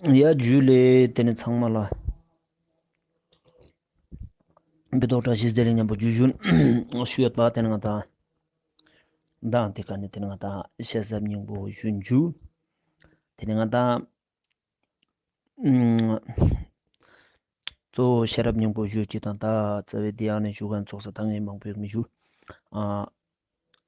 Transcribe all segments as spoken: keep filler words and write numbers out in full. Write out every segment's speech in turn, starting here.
ཡ་ཇུ་ལེ། ཏེ་ནེ་ཚང་མ་ལ་བི་ཏོག་བཀྲ་ཤིས་བདེ་ལེགས་ཉམ་པོ་ཇུ་ཞུན་ཞུ་ཡོད་པ། ཏེ་ནེ་ང་ཏང་མདང་ཏེ་ཀ་ནེ་ཏེ་ནེ་ང་ཏང་ཤེས་རབ་སྙིང་པོ་ཞུན་ཞུ། ཏེ་ནེ་ང་ཏང་གཙོ་བོ་ཤེས་རབ་སྙིང་པོ་ཞུ་ཅེས་དང་ད་རྩ་བའི་ཏེ་ཡང་ནེ་ཞུ་ཁན་ཚོགས་ས་ད་ངས་མང་པོ་ཡོད་མི་ཞུ། ཨ་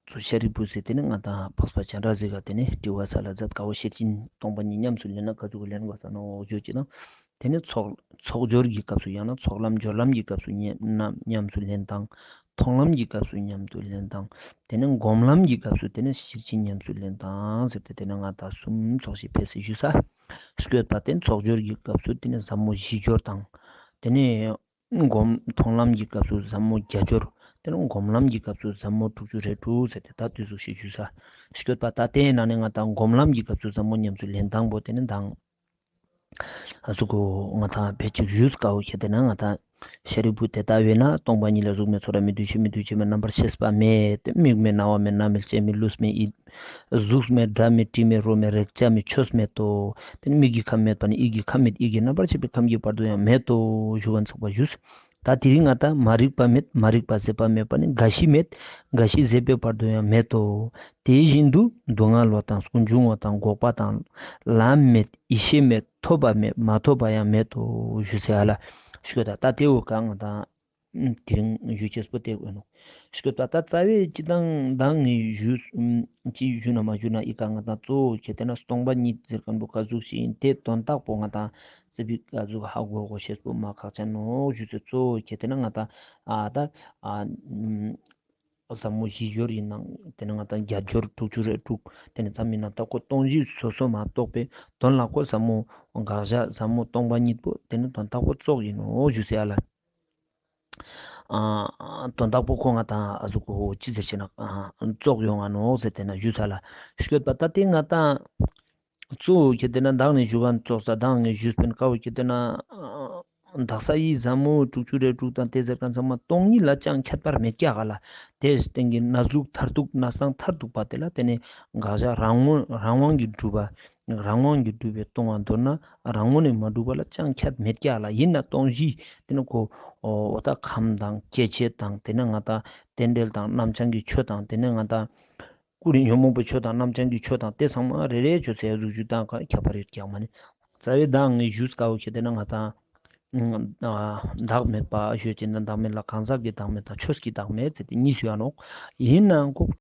གཙོ་ཤཱ་རིའི་བུ་ཟེར་ཏེ་ནེ་ང་ཏང་འཕགས་པ་སྤྱན་རས་གཟིགས་ཀ་ཏེ་ནེ་དྲི་བ་སལ་ལ་མཛད། ཀ་བོ་ཤེར་ཕྱིན་སྟོང་པ་ཉིད་ཉམས་སུ་ལེན་ན་ཀ་ཟུག་ལེན་དགོས་ས་ནོག་ཞུ་ཅེས་དང་། ཏེ་ནེ་ཚོགས་ཚོགས་སྦྱོར་གྱི་སྐབས་སུ་ཡང་ན་ཚོགས་ལམ་སྦྱོར་ལམ་གྱི་སྐབས་སུ་ཉམ་ཉམས་སུ་ལེན་དང་། མཐོང་ལམ་གྱི་སྐབས་སུ་ཉམས་སུ་ལེན་དང་། ཏེ་ནེ་སྒོམ་ལམ་གྱི་སྐབས་སུ་ཏེ་ནེ་ཤེར་ཕྱིན་ཉམས་སུ་ལེན་དང་ཟེར་ཏེ་ཏེ་ནེ་ང་ཏང་གསུམ་ཚོགས་ཤིག་ཕེ་སེ་ཞུ་ས་ཞུ་ཡོད་པ། ཏེ་ནེ་ཚོགས་སྦྱོར་གྱི་སྐབས་སུ་ཏེ་ནེ་ཟབ་མོ་བཞི་སྦྱོར་དང་། ཏེ་ནེ་སྒོམ་མཐོང་ལམ་གྱི་སྐབས་སུ་ཟབ་མོ་བརྒྱད་སྦྱོར། ཏེ་ནེ་སྒོམ་ལམ་གྱི་སྐབས་སུ་ཟབ་མོ་དྲུག་ཅུ་རེ་དྲུག་ཟེར་ཏེ་ད་ཏེ་ཟུག་ཤིག་ཞུ་ས་ཞུ་ཡོད་པ། ད་ཏེའི་ནང་ནེ་ང་ཏང་སྒོམ་ལམ་གྱི་སྐབས་སུ་ཟབ་མོ་ཉམས་སུ་ལེན་དང་པོ་ཏེ་ནེ་མདང་ཨ་ཟུག་གོ་ང་ཏང་ཕལ་ཆེར་ཞུས་ཀ་བོ་ཁྱེར་ཏེ་ན་ང་ཏང་ཤཱ་རིའི་བུ་དེ་ལྟ་བས་ན་སྟོང་པ་ཉིད་ལ་གཟུགས་མེད་ཚོར་བ་མེད་འདུ་ཤེས་མེད་འདུ་བྱེད་མེད་རྣམ་པར་ཤེས་པ་མེད། མིག་མེད་རྣ་བ་མེད་སྣ་མེད་ལྕེ་མེད་ལུས་མེད་ཡིད། གཟུགས་མེད་སྒྲ་མེད་དྲི་མེད་རོ་མེད་རེག་བྱ་མེད་ཆོས་མེད་དོ། ཏེ་ནེ་མིག་གི་ཁམས་མེད་པ་ནི་ཡིད་ཀྱི་ཁམས་མེད་ཡིད་ཀྱི་རྣམ་པར་ཤེས་པའི་ཁམས་ཀྱི་བར་དུ་ཡང་མེད་དོ་ཞུ་བ་ཚགས་པ་ཞུས། ད་དེ་རིང་ང་ཏང་མ་རིག་པ་མེད་མ་རིག་པ་ཟད་པ་མེད་པ་ནི་རྒ་ཤི་མེད་རྒ་ཤི་ཟད་པའི་བར་དུ་ཡང་མེད་དོ། དེ་བཞིན་དུ་སྡུག་བསྔལ་བ་དང་ཀུན་འབྱུང་བ་དང་འགོག་པ་དང་ལམ་མེད་ཡེ་ཤེས་མེད་ཐོབ་པ་མེད་མ་ཐོབ་པ་ཡང་མེད་དོ་ཞུ་ས་ཧ་ལ་ཞུ་ད། ད་ཏེ་བོ་ཀ་ང་ཏང་དེ་རིང་ཞུ་ཅེས་པོ་ཏེ་ཨིན་ནོག་ཞུ་ད། ད་རྩ་བའི་སྤྱི་དང་མདང་ངས་ཞུས་ཅི་ཞུ་ན་མ་ཞུ་ན་ཨི་ཀ་ང་ཏང་གཙོ་བོ་ཁྱེར་ཏེ་ན་སྟོང་པ་ཉིད་ཟེར་ཁན་པོ་ཀ་ཟུག་ཤིག་ཨིན་ཏེ་དོན་དག་པོ་ང་ཏང་རྩ་བའི་ཀ་ཟུག་ཧ་གོ་གོ་ཤེས་པོ་མ་ཁག་ཅན་ནོག་ཞུས་ཏེ། གཙོ་བོ་ཁྱེར་ཏེ་ན་ང་ཏང་ཨ་ད་ཨ་ཟབ་མོ་བཞི་སྦྱོར་ཨིན་ནང་ཏེ་ནེ་ང་ཏང་བརྒྱད་སྦྱོར་དྲུག་ཅུ་རེ་དྲུག་ཏེ་ནེ་ཙམ་ཨིན་ན་ད་ཁོ་སྟོང་གཞི་སོ་སོ་མ་རྟོགས་པའི་དོན་ལ་ཁོ་ཟབ་མོ་དགག་བྱ་ཟབ་མོ་སྟོང་པ་ཉིད་པོ་ཏེ་ནེ་དོན་དག་པོ་ཙོགས་ཨིན་ནོག་ཞུ་ས་ཧ་ལ། ཨ་དོན་དག་པོ་ཁོ་ང་ཏང་ཨ་ཟུག་གོ་ཅི་ཟེར་ཅེ་ན་ཙོགས་ཡོང་ང་ནོག་ཟེར་ཏེ་ན་ཞུ་ས་ལ་ཞུ་ཡོད་པ། ད་ཏེ་ང་ཏང་གཙོ་བོ་ཁྱེར་ཏེ་ན་མདང་ནེ་ཞུ་ཁན་ཙོགས་ས་མདང་ངས་ཞུས་པིན་ཀ་བོ་ཁྱེར་ཏེ་ན་དག་ས་ཡི་ཟབ་མོ་དྲུག་ཅུ་རེ་དྲུག་དང་ཏེ་ཟེར་ཁན་ཚང་མ་སྟོང་ཉིད་ལ་ཅང་ཁྱད་པར་མེད་ཀྱག་ག་ལ། ཏེ་སྟེང་གི་གནས་ལུགས་མཐར་ཐུག་གནས་སྟངས་མཐར་ཐུག་པ་ཏེ་ལ་ཏེ་ནེ་དགག་བྱ་རང་ངོ་རང་དབང་གི་སྒྲུབ་པ་རང་དབང་གི་སྒྲུབ་པའི་སྟོང་པ་མདོར་ན་རང་ངོ་ནས་མ་གྲུབ་པ་ལ་ཅང་ཁྱད་མེད་ཀྱག་ལ། ཨིན་ན་སྟོང་གཞི་ཏེ་ནེ་ཁོ་འོ་ད་ཁམས་དང་སྐྱེ་མཆེད་དང་ཏེ་ནེ་ང་ཏང་རྟེན་འབྲེལ་དང་རྣམ་བྱང་གི་ཆོས་དང་ཏེ་ནེ་ང་ཏང་ཀུན་ནས་ཉོན་མོངས་པའི་ཆོས་དང་རྣམ་བྱང་གི་ཆོས་དང་ཏེ་ཚང་མ་རེ་རེ་ཆོས་ཟེར་ཡ་ཟུག་ཞུ་དང་ཁ་ཁྱད་པར་ཡོད་ཀྱག་མ་ནི། རྩ་བའི་མདང་ངས་ཞུས་ཀ་བོ་ཁྱེར་ཏེ་ན་ང་ཏང་བདག་མེད་པ་ཞུ་ཅེ་ན་བདག་མེད་ལ་གང་ཟག་གི་བདག་མེད་དང་ཆོས་ཀྱི་བདག་མེད་ཟེར་ཏེ་གཉིས་ཡོད་ནོག། ཨིན་ནའང་ཁོ་